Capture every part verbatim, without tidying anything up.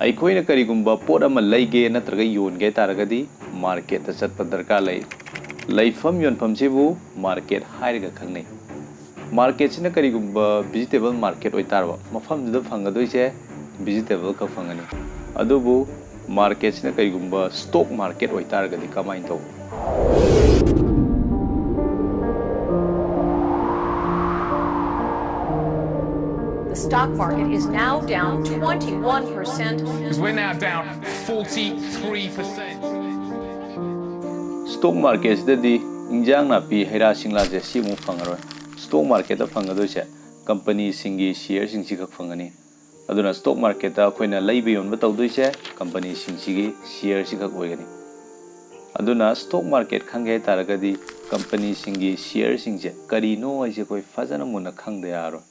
ꯑꯩꯈꯣꯏꯅ ꯀꯔꯤꯒꯨꯝꯕ ꯄꯣꯠ ꯑꯃ ꯂꯩꯒꯦ ꯅꯠꯇ꯭ꯔꯒ ꯌꯣꯟꯒꯦ ꯇꯥꯔꯒꯗꯤ ꯃꯥꯔꯀꯦꯠꯇ ꯆꯠꯄ ꯗꯔꯀꯥꯔ ꯂꯩ꯫ ꯂꯩꯐꯝ ꯌꯣꯟꯐꯝꯁꯤꯕꯨ ꯃꯥꯔꯀꯦꯠ ꯍꯥꯏꯔꯒ ꯈꯪꯅꯩ꯫ ꯃꯥꯔꯀꯦꯠꯁꯤꯅ ꯀꯔꯤꯒꯨꯝꯕ ꯚꯤꯖꯤꯇꯦꯕꯜ ꯃꯥꯔꯀꯦꯠ ꯑꯣꯏꯇꯥꯔꯕ, ꯃꯐꯝꯗꯨꯗ ꯐꯪꯒꯗꯣꯏꯁꯦ ꯚꯤꯖꯤꯇꯦꯕꯜ ꯈꯛ ꯐꯪꯒꯅꯤ꯫ ꯑꯗꯨꯕꯨ ꯃꯥꯔꯀꯦꯠꯁꯤꯅ ꯀꯔꯤꯒꯨꯝꯕ ꯁ꯭ꯇꯣꯛ ꯃꯥꯔꯀꯦꯠ ꯑꯣꯏꯇꯥꯔꯒꯗꯤ ꯀꯃꯥꯏꯅ ꯇꯧꯕ? The stock market is now down twenty-one percent. Because we're now down forty-three percent. Stock ꯃꯥꯔꯀꯦꯠꯁꯤꯗꯗꯤ ꯏꯟꯖꯥꯡ ꯅꯥꯄꯤ, ꯍꯩ ꯔꯥ ꯁꯤꯡꯂꯥꯁꯦ ꯁꯤꯃꯨꯛ ꯐꯪꯉꯔꯣꯏ꯫ ꯁ꯭ꯇꯣꯛ ꯃꯥꯔꯀꯦꯠꯇ ꯐꯪꯒꯗꯣꯏꯁꯦ ꯀꯝꯄꯅꯤꯁꯤꯡꯒꯤ ꯁꯤꯌꯔꯁꯤꯡꯁꯤ ꯈꯛ ꯐꯪꯒꯅꯤ꯫ ꯑꯗꯨꯅ ꯁ꯭ꯇꯣꯛ ꯃꯥꯔꯀꯦꯠꯇ ꯑꯩꯈꯣꯏꯅ ꯂꯩꯕ ꯌꯣꯟꯕ ꯇꯧꯗꯣꯏꯁꯦ ꯀꯝꯄꯅꯤꯁꯤꯡꯁꯤꯒꯤ ꯁꯤꯌꯔꯁꯤ ꯈꯛ ꯑꯣꯏꯒꯅꯤ꯫ ꯑꯗꯨꯅ ꯁ꯭ꯇꯣꯛ ꯃꯥꯔꯀꯦꯠ ꯈꯪꯒꯦ ꯍꯥꯏ ꯇꯥꯔꯒꯗꯤ ꯀꯝꯄꯅꯤꯁꯤꯡꯒꯤ ꯁꯤꯌꯔꯁꯤꯡꯁꯦ ꯀꯔꯤꯅꯣ ꯍꯥꯏꯁꯦ ꯑꯩꯈꯣꯏ ꯐꯖꯅ ꯃꯨꯟꯅ ꯈꯪꯗ ꯌꯥꯔꯣꯏ꯫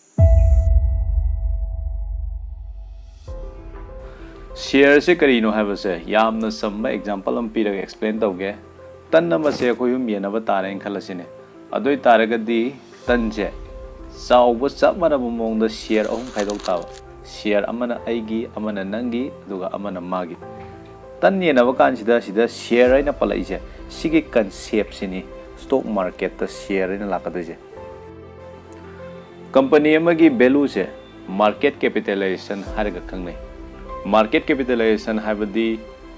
ꯁꯤꯌꯔꯁꯦ ꯀꯔꯤꯅꯣ ꯍꯥꯏꯕꯁꯦ ꯌꯥꯝꯅ ꯆꯝꯕ ꯑꯦꯛꯖꯥꯝꯄꯜ ꯑꯃ ꯄꯤꯔꯒ ꯑꯦꯛꯁꯄ꯭ꯂꯦꯟ ꯇꯧꯒꯦ꯫ ꯇꯟ ꯑꯃꯁꯦ ꯑꯩꯈꯣꯏ ꯑꯍꯨꯝ ꯌꯦꯟꯅꯕ ꯇꯥꯔꯦꯅ ꯈꯜꯂꯁꯤꯅꯦ꯫ ꯑꯗꯨ ꯑꯣꯏ ꯇꯥꯔꯒꯗꯤ ꯇꯟꯁꯦ ꯆꯥꯎꯕ ꯆꯞ ꯃꯥꯟꯅꯕ ꯃꯑꯣꯡꯗ ꯁꯤꯌꯔ ꯑꯍꯨꯝ ꯈꯥꯏꯗꯣꯛ ꯇꯥꯕ꯫ ꯁꯤꯌꯔ ꯑꯃꯅ ꯑꯩꯒꯤ, ꯑꯃꯅ ꯅꯪꯒꯤ, ꯑꯗꯨꯒ ꯑꯃꯅ ꯃꯥꯒꯤ꯫ ꯇꯟ ꯌꯦꯟꯅꯕ ꯀꯥꯟꯁꯤꯗ ꯁꯤꯗ ꯁꯤꯌꯔ ꯍꯥꯏꯅ ꯄꯜꯂꯛꯏꯁꯦ ꯁꯤꯒꯤ ꯀꯟꯁꯦꯞꯁꯤꯅꯤ ꯁ꯭ꯇꯣꯛ ꯃꯥꯔꯀꯦꯠꯇ ꯁꯤꯌꯔ ꯍꯥꯏꯅ ꯂꯥꯛꯀꯗꯣꯏꯁꯦ꯫ ꯀꯝꯄꯅꯤ ꯑꯃꯒꯤ ꯚꯦꯂꯨꯁꯦ ꯃꯥꯔꯀꯦꯠ ꯀꯦꯄꯤꯇꯦꯂꯥꯏꯖꯦꯁꯟ ꯍꯥꯏꯔꯒ ꯈꯪꯅꯩ꯫ ꯃꯥꯔꯀꯦꯠ ꯀꯦꯄꯤꯇꯦꯂꯥꯏꯖꯦꯁꯟ ꯍꯥꯏꯕꯗꯤ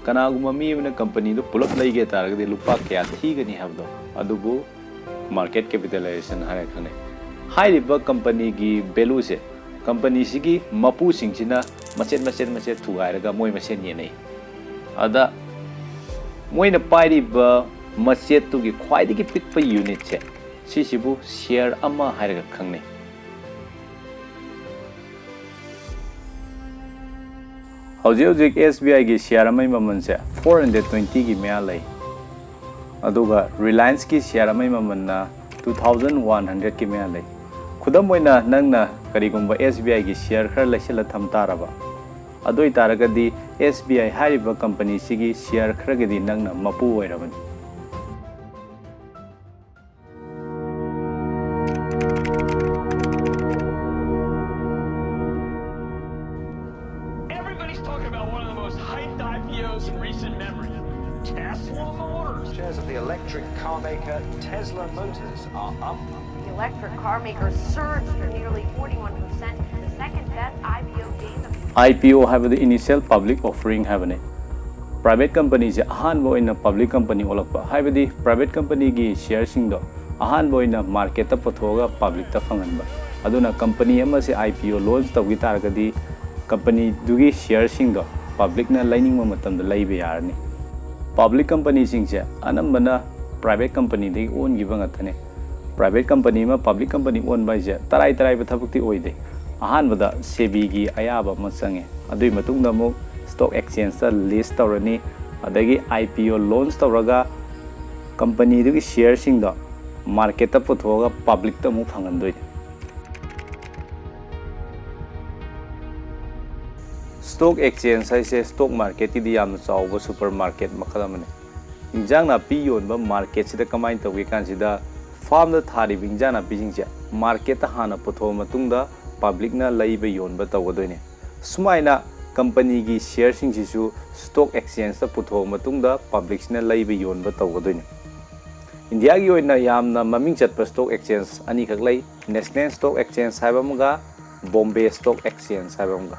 ꯀꯅꯥꯒꯨꯝꯕ ꯃꯤ ꯑꯃꯅ ꯀꯝꯄꯅꯤꯗꯨ ꯄꯨꯂꯞ ꯂꯩꯒꯦ ꯇꯥꯔꯒꯗꯤ ꯂꯨꯄꯥ ꯀꯌꯥ ꯊꯤꯒꯅꯤ ꯍꯥꯏꯕꯗꯣ, ꯑꯗꯨꯕꯨ ꯃꯥꯔꯀꯦꯠ ꯀꯦꯄꯤꯇꯦꯂꯥꯏꯖꯦꯁꯟ ꯍꯥꯏꯔꯒ ꯈꯪꯅꯩ꯫ ꯍꯥꯏꯔꯤꯕ ꯀꯝꯄꯅꯤꯒꯤ ꯚꯦꯂꯨꯁꯦ ꯀꯝꯄꯅꯤꯁꯤꯒꯤ ꯃꯄꯨꯁꯤꯡꯁꯤꯅ ꯃꯆꯦꯠ ꯃꯆꯦꯠ ꯃꯆꯦꯠ ꯊꯨꯒꯥꯏꯔꯒ ꯃꯣꯏ ꯃꯁꯦꯟ ꯌꯦꯟꯅꯩ꯫ ꯑꯗ ꯃꯣꯏꯅ ꯄꯥꯏꯔꯤꯕ ꯃꯆꯦꯠꯇꯨꯒꯤ ꯈ꯭ꯋꯥꯏꯗꯒꯤ ꯄꯤꯛꯄ ꯌꯨꯅꯤꯠꯁꯦ ꯁꯤꯁꯤꯕꯨ ꯁꯤꯌꯔ ꯑꯃ ꯍꯥꯏꯔꯒ ꯈꯪꯅꯩ꯫ ꯍꯧꯖꯤꯛ ꯍꯧꯖꯤꯛ ꯑꯦꯁ ꯕꯤ ꯑꯥꯏꯒꯤ ꯁꯤꯌꯔ ꯑꯃꯒꯤ ꯃꯃꯜꯁꯦ ꯐꯣꯔ ꯍꯟꯗ꯭ꯔꯦꯠ ꯇ꯭ꯋꯦꯟꯇꯤꯒꯤ ꯃꯌꯥ ꯂꯩ꯫ ꯑꯗꯨꯒ ꯔꯤꯂꯥꯌꯟꯁꯀꯤ ꯁꯤꯌꯔ ꯑꯃꯒꯤ ꯃꯃꯜꯅ ꯇꯨ ꯊꯥꯎꯖꯟ ꯋꯥꯟ ꯍꯟꯗ꯭ꯔꯦꯠꯀꯤ ꯃꯌꯥ ꯂꯩ꯫ ꯈꯨꯗꯝ ꯑꯣꯏꯅ ꯅꯪꯅ ꯀꯔꯤꯒꯨꯝꯕ ꯑꯦꯁ ꯕꯤ ꯑꯥꯏꯒꯤ ꯁꯤꯌꯔ ꯈꯔ ꯂꯩꯁꯤꯜꯂ ꯊꯝ ꯇꯥꯔꯕ, ꯑꯗꯨ ꯑꯣꯏ ꯇꯥꯔꯒꯗꯤ ꯑꯦꯁ ꯕꯤ ꯑꯥꯏ ꯍꯥꯏꯔꯤꯕ ꯀꯝꯄꯅꯤꯁꯤꯒꯤ ꯁꯤꯌꯔ ꯈꯔꯒꯤꯗꯤ ꯅꯪꯅ ꯃꯄꯨ ꯑꯣꯏꯔꯕꯅꯤ꯫ Everybody's talking about Car maker Tesla Motors are up. The electric car maker surged to nearly forty-one percent, the second best I P O gain of IPO ꯍꯥꯏꯕꯗꯤ Initial Public Offering ꯍꯥꯏꯕꯅꯤ꯫ Private companyꯁꯦ ꯑꯍꯥꯟꯕ ꯑꯣꯏꯅ public company ꯑꯣꯜꯂꯛꯄ, ꯍꯥꯏꯕꯗꯤ private companyꯒꯤ shareꯁꯤꯡꯗꯣ ꯑꯍꯥꯟꯕ ꯑꯣꯏꯅ marketꯇ ꯄꯨꯊꯣꯛꯑꯒ publicꯇ ꯐꯪꯍꯟꯕ꯫ ꯑꯗꯨꯅ company ꯑꯃꯁꯦ IPO launch ꯇꯧꯈꯤ ꯇꯥꯔꯒꯗꯤ companyꯗꯨꯒꯤ shareꯁꯤꯡꯗꯣ publicꯅ ꯂꯩꯅꯤꯡꯕ ꯃꯇꯝꯗ ꯂꯩꯕ ꯌꯥꯔꯅꯤ꯫ Public companyꯁꯤꯡꯁꯦ ꯑꯅꯝꯕꯅ private companyꯗꯒꯤ ꯑꯣꯟꯈꯤꯕ ꯉꯥꯛꯇꯅꯦ꯫ Private company ꯑꯃ public company ꯑꯣꯟꯕ ꯍꯥꯏꯁꯦ ꯇꯔꯥꯏ ꯇꯔꯥꯏꯕ ꯊꯕꯛꯇꯤ ꯑꯣꯏꯗꯦ꯫ ꯑꯍꯥꯟꯕꯗ SEBIꯒꯤ ꯑꯌꯥꯕ ꯑꯃ ꯆꯪꯉꯦ꯫ ꯑꯗꯨꯒꯤ ꯃꯇꯨꯡꯗ ꯑꯃꯨꯛ stock exchangeꯇ list ꯇꯧꯔꯅꯤ꯫ ꯑꯗꯒꯤ IPO launch ꯇꯧꯔꯒ companyꯗꯨꯒꯤ shareꯁꯤꯡꯗꯣ marketꯇ ꯄꯨꯊꯣꯛꯑꯒ publicꯇ ꯑꯃꯨꯛ ꯐꯪꯍꯟꯗꯣꯏꯅꯤ꯫ Stock exchange ꯍꯥꯏꯁꯦ stock marketꯀꯤꯗꯤ ꯌꯥꯝꯅ ꯆꯥꯎꯕ supermarket ꯃꯈꯜ ꯑꯃꯅꯤ꯫ ꯏꯟꯖꯥꯡ ꯅꯥꯄꯤ ꯌꯣꯟꯕ marketꯁꯤꯗ ꯀꯃꯥꯏꯅ ꯇꯧꯒꯦ ꯀꯥꯟꯁꯤꯗ farmꯗ ꯊꯥꯔꯤꯕ ꯏꯟꯖꯥꯡ ꯅꯥꯄꯤꯁꯤꯡꯁꯦ marketꯇ ꯍꯥꯟꯅ ꯄꯨꯊꯣꯛꯑ ꯃꯇꯨꯡꯗ publicꯅ ꯂꯩꯕ ꯌꯣꯟꯕ ꯇꯧꯒꯗꯣꯏꯅꯦ꯫ ꯁꯨꯃꯥꯏꯅ companyꯒꯤ shareꯁꯤꯡꯁꯤꯁꯨ stock exchangeꯇ ꯄꯨꯊꯣꯛꯑ ꯃꯇꯨꯡꯗ publicꯁꯤꯅ ꯂꯩꯕ ꯌꯣꯟꯕ ꯇꯧꯒꯗꯣꯏꯅꯦ꯫ ꯏꯟꯗꯤꯌꯥꯒꯤ ꯑꯣꯏꯅ ꯌꯥꯝꯅ ꯃꯃꯤꯡ ꯆꯠꯄ stock exchange ꯑꯅꯤꯈꯛ ꯂꯩ, National Stock Exchange ꯍꯥꯏꯕ ꯑꯃꯒ Bombay Stock Exchange ꯍꯥꯏꯕ ꯑꯃꯒ꯫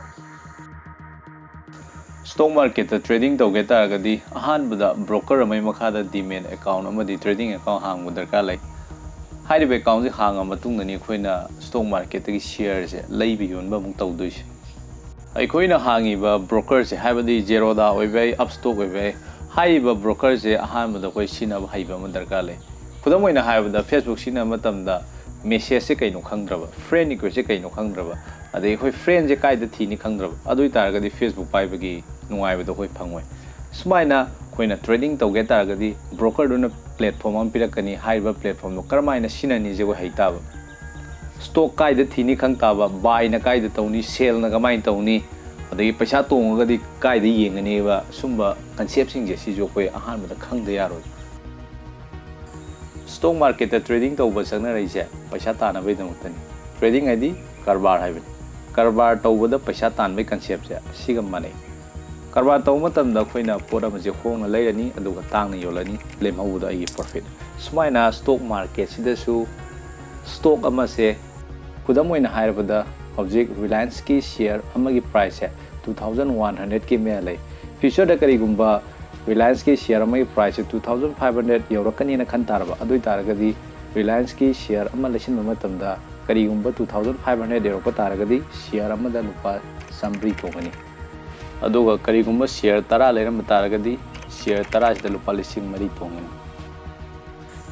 Stock marketꯇ trading ꯇꯧꯒꯦ ꯇꯥꯔꯒꯗꯤ ꯑꯍꯥꯟꯕꯗ broker ꯑꯃꯒꯤ ꯃꯈꯥꯗ demat account ꯑꯃꯗꯤ trading account ꯍꯥꯡꯕ ꯗꯔꯀꯥꯔ ꯂꯩ꯫ ꯍꯥꯏꯔꯤꯕ accountꯁꯦ ꯍꯥꯡꯉ ꯃꯇꯨꯡꯗꯅꯤ ꯑꯩꯈꯣꯏꯅ stock marketꯇꯒꯤ shareꯁꯦ ꯂꯩꯕ ꯌꯣꯟꯕ ꯑꯃꯨꯛ ꯇꯧꯗꯣꯏꯁꯦ꯫ ꯑꯩꯈꯣꯏꯅ ꯍꯥꯡꯉꯤꯕ brokerꯁꯦ, ꯍꯥꯏꯕꯗꯤ Zerodha ꯑꯣꯏꯕ ꯌꯥꯏ, Upstox ꯑꯣꯏꯕ ꯌꯥꯏ, ꯍꯥꯏꯔꯤꯕ brokerꯁꯦ ꯑꯍꯥꯟꯕꯗ ꯑꯩꯈꯣꯏ ꯁꯤꯖꯤꯟꯅꯕ ꯍꯩꯕ ꯑꯃ ꯗꯔꯀꯥꯔ ꯂꯩ꯫ ꯈꯨꯗꯝ ꯑꯣꯏꯅ ꯍꯥꯏꯔꯕꯗ, Facebook ꯁꯤꯖꯤꯟꯅꯕ ꯃꯇꯝꯗ messageꯁꯦ ꯀꯩꯅꯣ ꯈꯪꯗ꯭ꯔꯕ, friend requestꯁꯦ ꯀꯩꯅꯣ ꯈꯪꯗ꯭ꯔꯕ, ꯑꯗꯩ ꯑꯩꯈꯣꯏ friendꯁꯦ ꯀꯥꯏꯗ ꯊꯤꯅꯤ ꯈꯪꯗ꯭ꯔꯕ, ꯑꯗꯨ ꯑꯣꯏ ꯇꯥꯔꯒꯗꯤ Facebook ꯄꯥꯏꯕꯒꯤ ꯅꯨꯡꯉꯥꯏꯕꯗꯣ ꯑꯩꯈꯣꯏ ꯐꯪꯉꯣꯏ꯫ ꯁꯨꯃꯥꯏꯅ ꯑꯩꯈꯣꯏꯅ trading ꯇꯧꯒꯦ ꯇꯥꯔꯒꯗꯤ brokerꯗꯨꯅ platform ꯑꯃ ꯄꯤꯔꯛꯀꯅꯤ, ꯍꯥꯏꯔꯤꯕ platformꯗꯣ ꯀꯔꯝꯍꯥꯏꯅ ꯁꯤꯖꯤꯟꯅꯅꯤꯁꯦ ꯑꯩꯈꯣꯏ ꯍꯩ ꯇꯥꯕ꯫ Stock ꯀꯥꯏꯗ ꯊꯤꯅꯤ ꯈꯪ ꯇꯥꯕ, buyꯅ ꯀꯥꯏꯗ ꯇꯧꯅꯤ, sellꯅ ꯀꯃꯥꯏꯅ ꯇꯧꯅꯤ, ꯑꯗꯒꯤ ꯄꯩꯁꯥ ꯇꯣꯡꯉꯒꯗꯤ ꯀꯥꯏꯗ ꯌꯦꯡꯒꯅꯤꯕ, ꯁꯨꯝꯕ conceptꯁꯤꯡꯁꯦ ꯁꯤꯁꯨ ꯑꯩꯈꯣꯏ ꯑꯍꯥꯟꯕꯗ ꯈꯪꯗ ꯌꯥꯔꯣꯏ꯫ Stock marketꯇ trading ꯇꯧꯕ ꯆꯪꯅꯔꯛꯏꯁꯦ ꯄꯩꯁꯥ ꯇꯥꯅꯕꯒꯤꯗꯃꯛꯇꯅꯤ꯫ Trading ꯍꯥꯏꯗꯤ ꯀꯔꯕꯥꯔ ꯍꯥꯏꯕꯅꯤ꯫ ꯀꯔꯕꯥꯔ ꯇꯧꯕꯗ ꯄꯩꯁꯥ ꯇꯥꯟꯕꯒꯤ conceptꯁꯦ ꯁꯤꯒ ꯃꯥꯟꯅꯩ꯫ ꯀꯔꯕꯥꯔ ꯇꯧꯕ ꯃꯇꯝꯗ ꯑꯩꯈꯣꯏꯅ ꯄꯣꯠ ꯑꯃꯁꯦ ꯍꯣꯡꯅ ꯂꯩꯔꯅꯤ, ꯑꯗꯨꯒ ꯇꯥꯡꯅ ꯌꯣꯜꯂꯅꯤ, ꯂꯦꯝꯍꯧꯕꯗꯣ ꯑꯩꯒꯤ profit꯫ ꯁꯨꯃꯥꯏꯅ stock marketꯁꯤꯗꯁꯨ stock ꯑꯃꯁꯦ, ꯈꯨꯗꯝ ꯑꯣꯏꯅ ꯍꯥꯏꯔꯕꯗ, ꯍꯧꯖꯤꯛ Relianceꯀꯤ share ꯑꯃꯒꯤ priceꯁꯦ two thousand one hundredꯀꯤ ꯃꯌꯥ ꯂꯩ꯫ Futureꯗ ꯀꯔꯤꯒꯨꯝꯕ Relianceꯀꯤ share ꯑꯃꯒꯤ priceꯁꯦ two thousand five hundred ꯌꯧꯔꯛꯀꯅꯤꯅ ꯈꯟ ꯇꯥꯔꯕ, ꯑꯗꯨ ꯑꯣꯏ ꯇꯥꯔꯒꯗꯤ Relianceꯀꯤ share ꯑꯃ ꯂꯩꯁꯤꯟꯕ ꯃꯇꯝꯗ ꯀꯔꯤꯒꯨꯝꯕ two thousand five hundred ꯌꯧꯔꯛꯄ ꯇꯥꯔꯒꯗꯤ share ꯑꯃꯗ ꯂꯨꯄꯥ ꯆꯥꯃꯔꯤ ꯇꯣꯡꯒꯅꯤ꯫ ꯑꯗꯨꯒ ꯀꯔꯤꯒꯨꯝꯕ share ꯇꯔꯥ ꯂꯩꯔꯝꯕ ꯇꯥꯔꯒꯗꯤ share ꯇꯔꯥꯁꯤꯗ ꯂꯨꯄꯥ ꯂꯤꯁꯤꯡ ꯃꯔꯤ ꯇꯣꯡꯒꯅꯤ꯫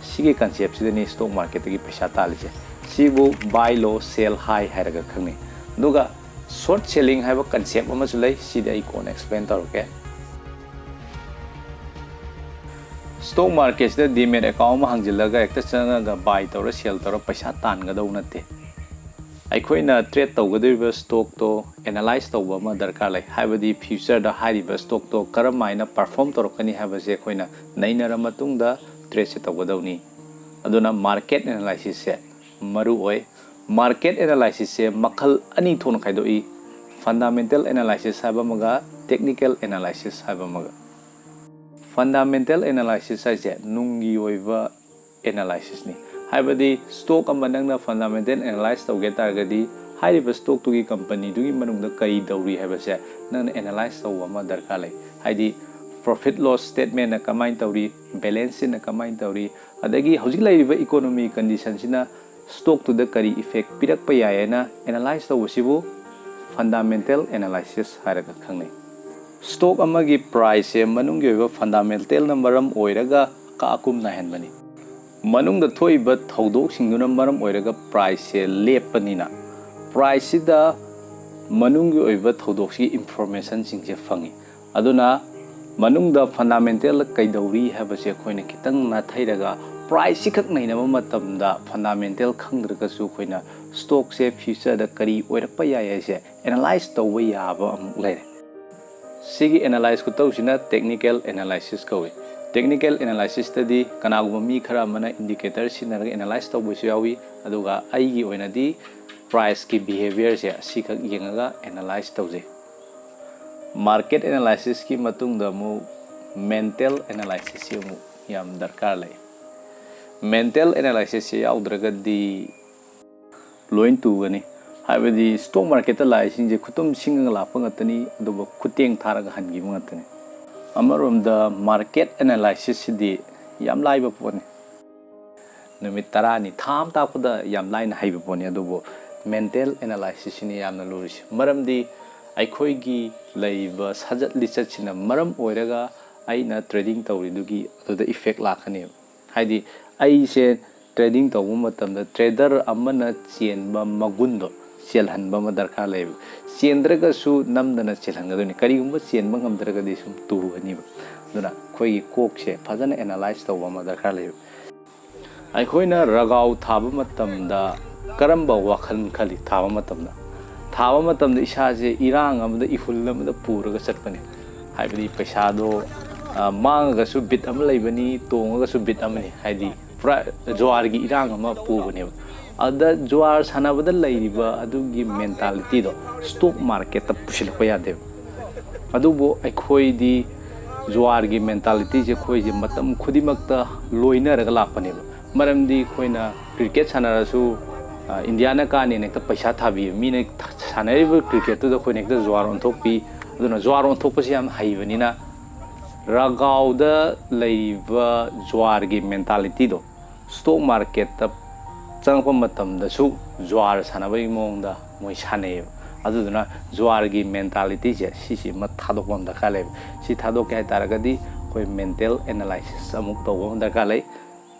ꯁꯤꯒꯤ conceptꯁꯤꯗꯅꯤ stock marketꯇꯒꯤ ꯄꯩꯁꯥ ꯇꯥꯜꯂꯤꯁꯦ꯫ ꯁꯤꯕꯨ buy low, sell high ꯍꯥꯏꯔꯒ ꯈꯪꯅꯩ꯫ ꯑꯗꯨꯒ short selling ꯍꯥꯏꯕ concept ꯑꯃꯁꯨ ꯂꯩ, ꯁꯤꯗꯤ ꯑꯩ ꯀꯣꯟꯅ explain ꯇꯧꯔꯛꯀꯦ꯫ Stock marketꯁꯤꯗ demat account ꯑꯃ ꯍꯥꯡꯖꯤꯜꯂꯒ ꯍꯦꯛꯇ ꯆꯪꯉꯒ buy ꯇꯧꯔ sell ꯇꯧꯔ ꯄꯩꯁꯥ ꯇꯥꯟꯒꯗꯧ ꯅꯠꯇꯦ꯫ ꯑꯩꯈꯣꯏꯅ trade ꯇꯧꯒꯗꯧꯔꯤꯕ stockꯇꯣ analyze ꯇꯧꯕ ꯑꯃ ꯗꯔꯀꯥꯔ ꯂꯩ, ꯍꯥꯏꯕꯗꯤ futureꯗ ꯍꯥꯏꯔꯤꯕ stockꯇꯣ ꯀꯔꯝ ꯍꯥꯏꯅ perform ꯇꯧꯔꯛꯀꯅꯤ ꯍꯥꯏꯕꯁꯦ ꯑꯩꯈꯣꯏꯅ ꯅꯩꯅꯔ ꯃꯇꯨꯡꯗ tradeꯁꯦ ꯇꯧꯒꯗꯧꯅꯤ꯫ ꯑꯗꯨꯅ market analysisꯁꯦ ꯃꯔꯨ ꯑꯣꯏ꯫ Market analysisꯁꯦ ꯃꯈꯜ ꯑꯅꯤ ꯊꯣꯛꯅ ꯈꯥꯏꯗꯣꯛꯏ, fundamental analysis ꯍꯥꯏꯕ ꯑꯃꯒ technical analysis ꯍꯥꯏꯕ ꯑꯃꯒ꯫ Fundamental analysis ꯍꯥꯏꯁꯦ ꯅꯨꯡꯒꯤ ꯑꯣꯏꯕ analysisꯅꯤ꯫ ꯍꯥꯏꯕꯗꯤ stock ꯑꯃ ꯅꯪꯅ fundamental analyse ꯇꯧꯒꯦ ꯇꯥꯔꯒꯗꯤ ꯍꯥꯏꯔꯤꯕ stockꯇꯨꯒꯤ companyꯗꯨꯒꯤ ꯃꯅꯨꯡꯗ ꯀꯔꯤ ꯇꯧꯔꯤ ꯍꯥꯏꯕꯁꯦ ꯅꯪꯅ analyse ꯇꯧꯕ ꯑꯃ ꯗꯔꯀꯥꯔ ꯂꯩ꯫ ꯍꯥꯏꯗꯤ profit loss statementꯅ ꯀꯃꯥꯏꯅ ꯇꯧꯔꯤ, balance sheetꯅ ꯀꯃꯥꯏꯅ ꯇꯧꯔꯤ, ꯑꯗꯒꯤ ꯍꯧꯖꯤꯛ ꯂꯩꯔꯤꯕ economy conditionꯁꯤꯅ stockꯇꯨꯗ ꯀꯔꯤ effect ꯄꯤꯔꯛꯄ ꯌꯥꯏ ꯍꯥꯏꯅ analyse ꯇꯧꯕꯁꯤꯕꯨ fundamental analysis ꯍꯥꯏꯔꯒ ꯈꯪꯅꯩ꯫ Stock ꯑꯃꯒꯤ priceꯁꯦ ꯃꯅꯨꯡꯒꯤ ꯑꯣꯏꯕ fundamentalꯅ ꯃꯔꯝ ꯑꯣꯏꯔꯒ ꯀꯥ ꯑꯀꯨꯝ ꯅꯥꯏꯍꯟꯕꯅꯤ꯫ ꯃꯅꯨꯡꯗ ꯊꯣꯛꯏꯕ ꯊꯧꯗꯣꯛꯁꯤꯡꯗꯨꯅ ꯃꯔꯝ ꯑꯣꯏꯔꯒ priceꯁꯦ ꯂꯦꯞꯄꯅꯤꯅ, priceꯁꯤꯗ ꯃꯅꯨꯡꯒꯤ ꯑꯣꯏꯕ ꯊꯧꯗꯣꯛꯁꯤꯒꯤ informationꯁꯤꯡꯁꯦ ꯐꯪꯉꯤ꯫ ꯑꯗꯨꯅ ꯃꯅꯨꯡꯗ fundamental ꯀꯩꯗꯧꯔꯤ ꯍꯥꯏꯕꯁꯦ ꯑꯩꯈꯣꯏꯅ ꯈꯤꯇꯪ ꯅꯥꯊꯩꯔꯒ priceꯁꯤ ꯈꯛ ꯅꯩꯅꯕ ꯃꯇꯝꯗ fundamental ꯈꯪꯗ꯭ꯔꯒꯁꯨ ꯑꯩꯈꯣꯏꯅ stockꯁꯦ futureꯗ ꯀꯔꯤ ꯑꯣꯏꯔꯛꯄ ꯌꯥꯏ ꯍꯥꯏꯁꯦ analyse ꯇꯧꯕ ꯌꯥꯕ ꯑꯃꯨꯛ ꯂꯩꯔꯦ꯫ ꯁꯤꯒꯤ analyse ꯈꯨꯇꯧꯁꯤꯅ technical analysis ꯀꯧꯏ꯫ Technical analysisꯇꯗꯤ ꯀꯅꯥꯒꯨꯝꯕ ꯃꯤ ꯈꯔ ꯑꯃꯅ indicator ꯁꯤꯖꯤꯟꯅꯔꯒ analyse ꯇꯧꯕꯁꯨ ꯌꯥꯎꯏ, ꯑꯗꯨꯒ ꯑꯩꯒꯤ ꯑꯣꯏꯅꯗꯤ priceꯀꯤ behaviorꯁꯦ ꯑꯁꯤꯈꯛ ꯌꯦꯡꯉꯒ analyse ꯇꯧꯖꯩ꯫ Market analysisꯀꯤ ꯃꯇꯨꯡꯗ ꯑꯃꯨꯛ mental analysisꯁꯤ ꯑꯃꯨꯛ ꯌꯥꯝ ꯗꯔꯀꯥꯔ ꯂꯩ꯫ Mental analysisꯁꯤ ꯌꯥꯎꯗ꯭ꯔꯒꯗꯤ ꯂꯣꯏ ꯇꯨꯒꯅꯤ꯫ ꯍꯥꯏꯕꯗꯤ stock marketꯇ ꯂꯥꯛꯏꯁꯤꯡꯁꯦ ꯈꯨꯇꯨꯝ ꯁꯤꯡꯉꯒ ꯂꯥꯛꯄ ꯉꯥꯛꯇꯅꯤ, ꯑꯗꯨꯕꯨ ꯈꯨꯠꯇꯦꯡ ꯊꯥꯔꯒ ꯍꯟꯈꯤꯕ ꯉꯥꯛꯇꯅꯤ꯫ ꯑꯃꯔꯣꯝꯗ market analysisꯁꯤꯗꯤ ꯌꯥꯝ ꯂꯥꯏꯕ ꯄꯣꯠꯅꯤ꯫ ꯅꯨꯃꯤꯠ ꯇꯔꯥꯅꯤ, ꯊꯥ ꯑꯃ ꯇꯥꯛꯄꯗ ꯌꯥꯝ ꯂꯥꯏꯅ ꯍꯩꯕ ꯄꯣꯠꯅꯤ, ꯑꯗꯨꯕꯨ mental analysisꯁꯤꯅꯤ ꯌꯥꯝꯅ ꯂꯨꯔꯤꯁꯤ꯫ ꯃꯔꯝꯗꯤ ꯑꯩꯈꯣꯏꯒꯤ ꯂꯩꯔꯤꯕ ꯁꯥꯖꯠ ꯂꯤꯆꯠꯁꯤꯅ ꯃꯔꯝ ꯑꯣꯏꯔꯒ ꯑꯩꯅ trading ꯇꯧꯔꯤꯗꯨꯒꯤ ꯑꯗꯨꯗ effect ꯂꯥꯛꯀꯅꯦꯕ꯫ ꯍꯥꯏꯗꯤ ꯑꯩꯁꯦ trading ꯇꯧꯕ ꯃꯇꯝꯗ trader ꯑꯃꯅ ꯆꯦꯟꯕ ꯃꯒꯨꯟꯗꯣ ꯆꯦꯜꯍꯟꯕ ꯑꯃ ꯗꯔꯀꯥꯔ ꯂꯩꯌꯦꯕ꯫ ꯆꯦꯟꯗ꯭ꯔꯒꯁꯨ ꯅꯝꯗꯅ ꯆꯦꯜꯍꯟꯒꯗꯣꯏꯅꯤ꯫ ꯀꯔꯤꯒꯨꯝꯕ ꯆꯦꯟꯕ ꯉꯝꯗ꯭ꯔꯒꯗꯤ ꯁꯨꯝ ꯇꯨꯒꯅꯤꯕ꯫ ꯑꯗꯨꯅ ꯑꯩꯈꯣꯏꯒꯤ ꯀꯣꯛꯁꯦ ꯐꯖꯅ analyse ꯇꯧꯕ ꯑꯃ ꯗꯔꯀꯥꯔ ꯂꯩꯌꯦꯕ꯫ ꯑꯩꯈꯣꯏꯅ ꯔꯒꯥꯎ ꯊꯥꯕ ꯃꯇꯝꯗ ꯀꯔꯝꯕ ꯋꯥꯈꯜ ꯈꯜꯂꯤ? ꯊꯥꯕ ꯃꯇꯝꯗ, ꯊꯥꯕ ꯃꯇꯝꯗ ꯏꯁꯥꯁꯦ ꯏꯔꯥꯡ ꯑꯃꯗ, ꯏꯍꯨꯜ ꯑꯃꯗ ꯄꯨꯔꯒ ꯆꯠꯄꯅꯤ꯫ ꯍꯥꯏꯕꯗꯤ ꯄꯩꯁꯥꯗꯣ, ꯑ, ꯃꯥꯡꯉꯒꯁꯨ ꯕꯤꯠ ꯑꯃ ꯂꯩꯕꯅꯤ, ꯇꯣꯡꯉꯒꯁꯨ ꯕꯤꯠ ꯑꯃꯅꯤ꯫ ꯍꯥꯏꯗꯤ ꯄꯨꯔꯥ ꯖ꯭ꯋꯥꯔꯒꯤ ꯏꯔꯥꯡ ꯑꯃ ꯄꯨꯕꯅꯦꯕ꯫ ꯑꯗ ꯖ꯭ꯋꯥꯔ ꯁꯥꯟꯅꯕꯗ ꯂꯩꯔꯤꯕ ꯑꯗꯨꯒꯤ mentalityꯗꯣ stock marketꯇ ꯄꯨꯁꯤꯜꯂꯛꯄ ꯌꯥꯗꯦꯕ꯫ ꯑꯗꯨꯕꯨ ꯑꯩꯈꯣꯏꯗꯤ ꯖ꯭ꯋꯥꯔꯒꯤ mentalityꯁꯦ ꯑꯩꯈꯣꯏꯁꯦ ꯃꯇꯝ ꯈꯨꯗꯤꯡꯃꯛꯇ ꯂꯣꯏꯅꯔꯒ ꯂꯥꯛꯄꯅꯦꯕ꯫ ꯃꯔꯝꯗꯤ ꯑꯩꯈꯣꯏꯅ cricket ꯁꯥꯟꯅꯔꯁꯨ, ꯑ, ꯏꯟꯗꯤꯌꯥꯅ ꯀꯥꯅꯦꯅ ꯍꯦꯛꯇ ꯄꯩꯁꯥ ꯊꯥꯕꯤ, ꯃꯤꯅ ꯊ-, ꯁꯥꯟꯅꯔꯤꯕ cricketꯇꯨꯗ ꯑꯩꯈꯣꯏꯅ ꯍꯦꯛꯇ ꯖ꯭ꯋꯥꯔ ꯑꯣꯟꯊꯣꯛꯄꯤ꯫ ꯑꯗꯨꯅ ꯖ꯭ꯋꯥꯔ ꯑꯣꯟꯊꯣꯛꯄꯁꯤ ꯌꯥꯝ ꯍꯩꯕꯅꯤꯅ ꯔꯒꯥꯎꯗ ꯂꯩꯔꯤꯕ ꯖ꯭ꯋꯥꯔꯒꯤ mentalityꯗꯣ stock marketꯇ ꯆꯪꯉꯛꯄ ꯃꯇꯝꯗꯁꯨ ꯖ꯭ꯋꯥꯔ ꯁꯥꯟꯅꯕꯒꯤ ꯃꯑꯣꯡꯗ ꯃꯣꯏ ꯁꯥꯟꯅꯩꯌꯦꯕ꯫ ꯑꯗꯨꯗꯨꯅ ꯖ꯭ꯋꯥꯔꯒꯤ mentalityꯁꯦ ꯁꯤꯁꯤꯃ ꯊꯥꯗꯣꯛꯄ ꯑꯃ ꯗꯔꯀꯥꯔ ꯂꯩꯌꯦꯕ꯫ ꯁꯤ ꯊꯥꯗꯣꯛꯀꯦ ꯍꯥꯏ ꯇꯥꯔꯒꯗꯤ ꯑꯩꯈꯣꯏ mental analysis ꯑꯃꯨꯛ ꯇꯧꯕ ꯑꯃ ꯗꯔꯀꯥꯔ ꯂꯩ꯫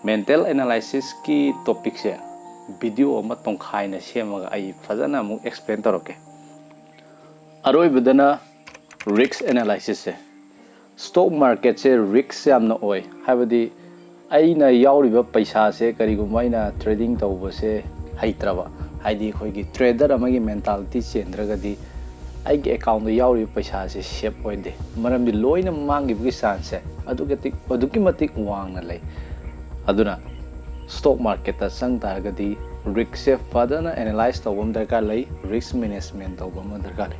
Mental analysisꯀꯤ topicꯁꯦ video ꯑꯃ ꯇꯣꯡꯈꯥꯏꯅ ꯁꯦꯝꯃꯒ ꯑꯩ ꯐꯖꯅ ꯑꯃꯨꯛ explain ꯇꯧꯔꯛꯀꯦ꯫ ꯑꯔꯣꯏꯕꯗꯅ risk analysisꯁꯦ꯫ Stock marketꯁꯦ risk ꯌꯥꯝꯅ ꯑꯣꯏ, ꯍꯥꯏꯕꯗꯤ ꯑꯩꯅ ꯌꯥꯎꯔꯤꯕ ꯄꯩꯁꯥꯁꯦ ꯀꯔꯤꯒꯨꯝꯕ ꯑꯩꯅ trading ꯇꯧꯕꯁꯦ ꯍꯩꯇ꯭ꯔꯕ, ꯍꯥꯏꯗꯤ ꯑꯩꯈꯣꯏꯒꯤ trader ꯑꯃꯒꯤ mentality ꯆꯦꯟꯗ꯭ꯔꯒꯗꯤ ꯑꯩꯒꯤ accountꯇ ꯌꯥꯎꯔꯤꯕ ꯄꯩꯁꯥꯁꯦ safe ꯑꯣꯏꯗꯦ, ꯃꯔꯝꯗꯤ ꯂꯣꯏꯅ ꯃꯥꯡꯈꯤꯕꯒꯤ chanceꯁꯦ ꯑꯗꯨꯛꯀꯤ ꯃꯇꯤꯛ, ꯑꯗꯨꯛꯀꯤ ꯃꯇꯤꯛ ꯋꯥꯡꯅ ꯂꯩ꯫ ꯑꯗꯨꯅ stock marketꯇ ꯆꯪ ꯇꯥꯔꯒꯗꯤ riskꯁꯦ ꯐꯖꯅ analyse ꯇꯧꯕ ꯑꯃ ꯗꯔꯀꯥꯔ ꯂꯩ, risk management ꯇꯧꯕ ꯑꯃ ꯗꯔꯀꯥꯔ ꯂꯩ꯫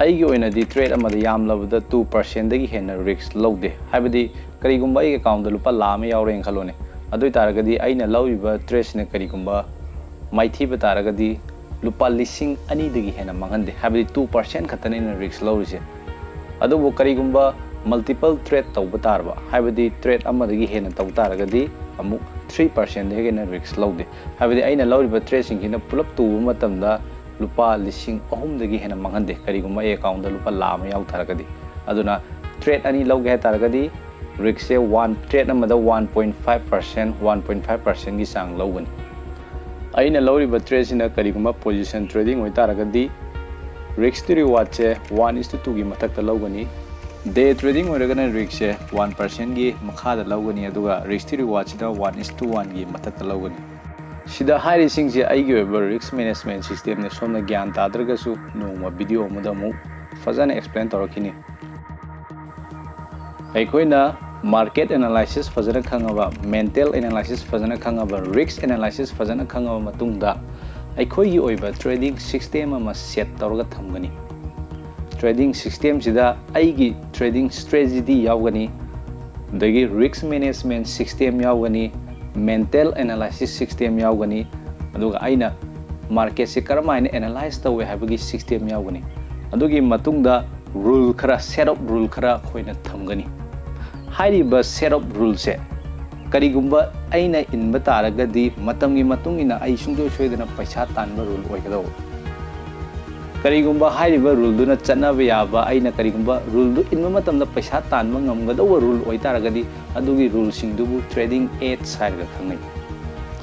ꯑꯩꯒꯤ ꯑꯣꯏꯅꯗꯤ trade ꯑꯃꯗ ꯌꯥꯝꯂꯕꯗ two percent ꯗꯒꯤ ꯍꯦꯟꯅ risk ꯂꯧꯗꯦ꯫ ꯍꯥꯏꯕꯗꯤ ꯀꯔꯤꯒꯨꯝꯕ ꯑꯩꯒꯤ account ꯇ ꯂꯨꯄꯥ ꯂꯥꯈ ꯑꯃ ꯌꯥꯎꯔꯦꯅ ꯈꯜꯂꯣꯅꯦ, ꯑꯗꯨ ꯑꯣꯏꯇꯥꯔꯒꯗꯤ ꯑꯩꯅ ꯂꯧꯔꯤꯕ trade ꯁꯤꯅ ꯀꯔꯤꯒꯨꯝꯕ ꯃꯥꯏꯊꯤꯕ ꯇꯥꯔꯒꯗꯤ ꯂꯨꯄꯥ ꯂꯤꯁꯤꯡ ꯑꯅꯤꯗꯒꯤ ꯍꯦꯟꯅ ꯃꯥꯡꯍꯟꯗꯦ꯫ ꯍꯥꯏꯕꯗꯤ two percent ꯈꯛꯇꯅꯤ ꯑꯩꯅ risk ꯂꯧꯔꯤꯁꯦ꯫ ꯑꯗꯨꯕꯨ ꯀꯔꯤꯒꯨꯝꯕ multiple trade ꯇꯧꯕ ꯇꯥꯔꯕ, ꯍꯥꯏꯕꯗꯤ trade ꯑꯃꯗꯒꯤ ꯍꯦꯟꯅ ꯇꯧ ꯇꯥꯔꯒꯗꯤ ꯑꯃꯨꯛ three percent ꯗꯒꯤ ꯍꯦꯟꯅ risk ꯂꯧꯗꯦ꯫ ꯍꯥꯏꯕꯗꯤ ꯑꯩꯅ ꯂꯧꯔꯤꯕ trade ꯁꯤꯡꯁꯤꯅ ꯄꯨꯂꯞ ꯇꯨꯕ ꯃꯇꯝꯗ ꯂꯨꯄꯥ ꯂꯤꯁꯤꯡ ꯑꯍꯨꯝꯗꯒꯤ ꯍꯦꯟꯅ ꯃꯥꯡꯍꯟꯗꯦ, ꯀꯔꯤꯒꯨꯝꯕ ꯑꯩ account ꯇ ꯂꯨꯄꯥ ꯂꯥꯈ ꯑꯃ ꯌꯥꯎ ꯇꯥꯔꯒꯗꯤ꯫ ꯑꯗꯨꯅ trade ꯑꯅꯤ ꯂꯧꯒꯦ ꯍꯥꯏ ꯇꯥꯔꯒꯗꯤ risk ꯁꯦ one, trade ꯑꯃꯗ one point five percent, one point five percent ꯒꯤ ꯆꯥꯡ ꯂꯧꯒꯅꯤ꯫ ꯑꯩꯅ ꯂꯧꯔꯤꯕ trade ꯁꯤꯅ ꯀꯔꯤꯒꯨꯝꯕ position trading ꯑꯣꯏꯇꯥꯔꯒꯗꯤ risk to reward say one is to two ꯒꯤ ꯃꯊꯛꯇ ꯂꯧꯒꯅꯤ꯫ Day trading ꯑꯣꯏꯔꯒꯅ risk ꯁꯦ one percent ꯒꯤ ꯃꯈꯥꯗ ꯂꯧꯒꯅꯤ, ꯑꯗꯨꯒ risk to reward ꯁꯤꯅ one is to one ꯒꯤ ꯃꯊꯛꯇ ꯂꯧꯒꯅꯤ꯫ ꯁꯤꯗ ꯍꯥꯏꯔꯤꯁꯤꯡꯁꯦ ꯑꯩꯒꯤ ꯑꯣꯏꯕ risk management system ꯅꯤ꯫ ꯁꯣꯝꯅ ꯒ꯭ꯌꯥꯟ ꯇꯥꯗ꯭ꯔꯒꯁꯨ ꯅꯣꯡꯃ video ꯑꯃꯗ ꯑꯃꯨꯛ ꯐꯖꯅ explain ꯇꯧꯔꯛꯈꯤꯅꯤ꯫ ꯑꯩꯈꯣꯏꯅ market analysis ꯐꯖꯅ ꯈꯪꯉꯕ, mental analysis ꯐꯖꯅ ꯈꯪꯉꯕ, risk analysis ꯐꯖꯅ ꯈꯪꯉꯕ ꯃꯇꯨꯡꯗ ꯑꯩꯈꯣꯏꯒꯤ ꯑꯣꯏꯕ trading system ꯑꯃ set ꯇꯧꯔꯒ ꯊꯝꯒꯅꯤ꯫ Trading system ꯁꯤꯗ ꯑꯩꯒꯤ trading strategy ꯌꯥꯎꯒꯅꯤ, ꯑꯗꯒꯤ risk management system ꯌꯥꯎꯒꯅꯤ, mental analysis system ꯌꯥꯎꯒꯅꯤ, ꯑꯗꯨꯒ ꯑꯩꯅ market ꯁꯦ ꯀꯔꯝꯍꯥꯏꯅ analyze ꯇꯧꯋꯦ ꯍꯥꯏꯕꯒꯤ system ꯌꯥꯎꯒꯅꯤ꯫ ꯑꯗꯨꯒꯤ ꯃꯇꯨꯡꯗ rule ꯈꯔ, set of rule ꯈꯔ ꯑꯩꯈꯣꯏꯅ ꯊꯝꯒꯅꯤ꯫ ꯍꯥꯏꯔꯤꯕ set of rule ꯁꯦ ꯀꯔꯤꯒꯨꯝꯕ ꯑꯩꯅ ꯏꯟꯕ ꯇꯥꯔꯒꯗꯤ ꯃꯇꯝꯒꯤ ꯃꯇꯨꯡ ꯏꯟꯅ ꯑꯩ ꯁꯨꯡꯁꯣꯏ ꯁꯣꯏꯗꯅ ꯄꯩꯁꯥ ꯇꯥꯟꯕ rule ꯑꯣꯏꯒꯗꯧꯕ꯫ ꯀꯔꯤꯒꯨꯝꯕ ꯍꯥꯏꯔꯤꯕ rule ꯗꯨꯅ ꯆꯠꯅꯕ ꯌꯥꯕ, ꯑꯩꯅ ꯀꯔꯤꯒꯨꯝꯕ rule ꯗꯨ ꯏꯟꯕ ꯃꯇꯝꯗ ꯄꯩꯁꯥ ꯇꯥꯟꯕ ꯉꯝꯒꯗꯧꯕ rule ꯑꯣꯏꯇꯥꯔꯒꯗꯤ ꯑꯗꯨꯒꯤ rule ꯁꯤꯡꯗꯨꯕꯨ trading edge ꯍꯥꯏꯔꯒ ꯈꯪꯅꯩ꯫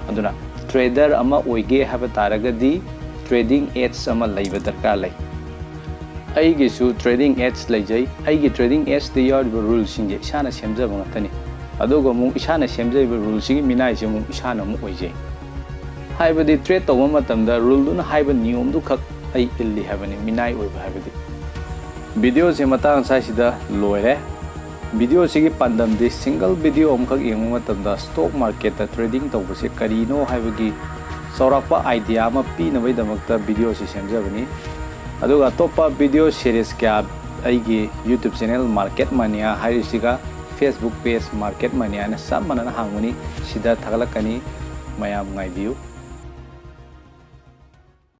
ꯑꯗꯨꯅ trader ꯑꯃ ꯑꯣꯏꯒꯦ ꯍꯥꯏꯕ ꯇꯥꯔꯒꯗꯤ trading edge ꯑꯃ ꯂꯩꯕ ꯗꯔꯀꯥꯔ ꯂꯩ꯫ ꯑꯩꯒꯤꯁꯨ trading edge ꯂꯩꯖꯩ꯫ ꯑꯩꯒꯤ trading edge ꯇ ꯌꯥꯎꯔꯤꯕ rule ꯁꯤꯡꯁꯦ ꯏꯁꯥꯅ ꯁꯦꯝꯖꯕ ꯉꯥꯛꯇꯅꯤ꯫ ꯑꯗꯨꯒ ꯑꯃꯨꯛ ꯏꯁꯥꯅ ꯁꯦꯝꯖꯔꯤꯕ rule ꯁꯤꯒꯤ ꯃꯤꯅꯥꯏꯁꯦ ꯑꯃꯨꯛ ꯏꯁꯥꯅ ꯑꯃꯨꯛ ꯑꯣꯏꯖꯩ꯫ ꯍꯥꯏꯕꯗꯤ trade ꯇꯧꯕ ꯃꯇꯝꯗ rule ꯗꯨꯅ ꯍꯥꯏꯕ ꯅꯤꯌꯣꯝꯗꯨ ꯈꯛ ꯑꯩ ꯏꯜꯂꯤ ꯍꯥꯏꯕꯅꯤ, ꯃꯤꯅꯥꯏ ꯑꯣꯏꯕ ꯍꯥꯏꯕꯗꯤ꯫ Video ꯁꯦ ꯃꯇꯥꯡ ꯑꯁꯥꯏꯁꯤꯗ ꯂꯣꯏꯔꯦ꯫ Video ꯁꯤꯒꯤ ꯄꯥꯟꯗꯝꯗꯤ single video ꯑꯃꯈꯛ ꯌꯦꯡꯕ ꯃꯇꯝꯗ stock market ꯇ trading ꯇꯧꯕꯁꯦ ꯀꯔꯤꯅꯣ ꯍꯥꯏꯕꯒꯤ ꯆꯥꯎꯔꯥꯛꯄ idea ꯑꯃ ꯄꯤꯅꯕꯒꯤꯗꯃꯛꯇ video ꯁꯤ ꯁꯦꯝꯖꯕꯅꯤ꯫ ꯑꯗꯨꯒ ꯑꯇꯣꯞꯄ video series ꯀꯌꯥ ꯑꯩꯒꯤ YouTube channel Market Mania ꯍꯥꯏꯔꯤꯁꯤꯒ Facebook page Market Mania ꯍꯥꯏꯅ ꯆꯞ ꯃꯥꯟꯅꯅ ꯍꯥꯡꯕꯅꯤ, ꯁꯤꯗ ꯊꯥꯒꯠꯂꯛꯀꯅꯤ꯫ ꯃꯌꯥꯝ ꯉꯥꯏꯕꯤꯌꯨ꯫